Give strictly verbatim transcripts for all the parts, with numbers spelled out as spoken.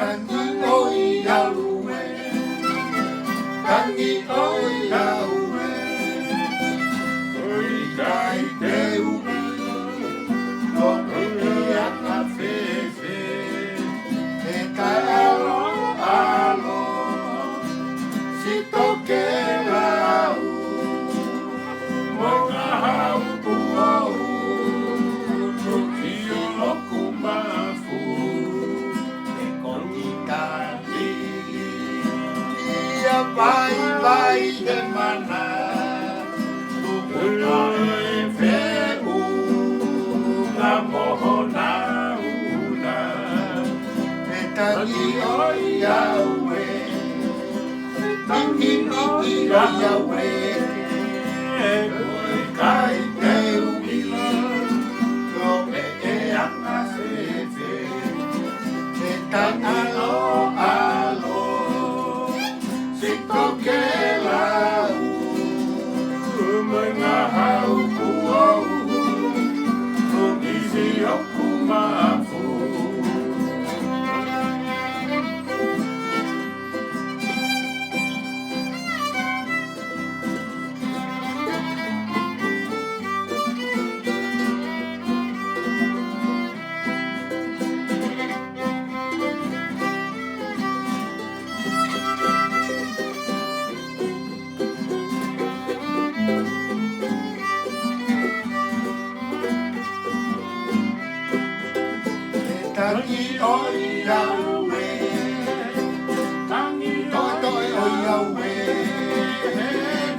Tangi ʻoi au ē, tangi ʻoi au ē, ʻoku ʻikai te u ʻilo ko e anga fēfē ʻe taʻeʻaloʻalo si tokelau mo e ngaahi hau kuo u tuki ʻi hoku mafu. He ko e kiʻi tali ia vaivai e mana, tuku taʻe feʻunga mo hono una. He tangi ʻoi au ē, tangi ʻoi au ē, ʻoku ʻikai te u ʻilo ko e anga fēfē ʻe taʻeʻaloʻalo si tokelau mo e ngaahi hau kuo u tuki ʻi hoku mafu. Tangi ʻoi au ē, tangi ʻoi au ē,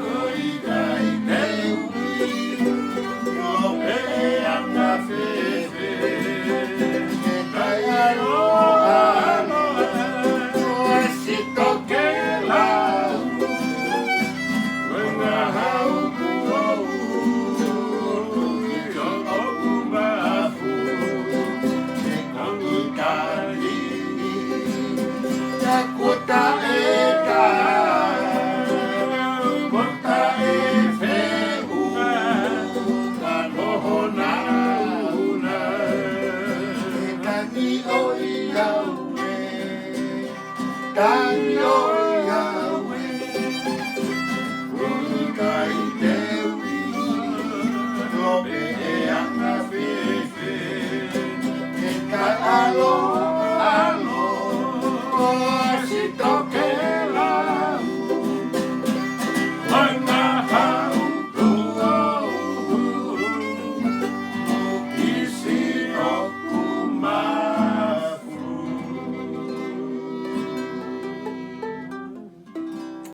ʻoku ʻikai te u ʻilo ko e anga fēfē ʻe taʻeʻaloʻalo si tokelau mo e ngaahi hau kuo u tuki ʻi hoku mafu. He ko e kiʻi tali ia kuo taʻe taʻe feʻunga mo hono una. He tangi ʻoi au ē, tangi ʻoi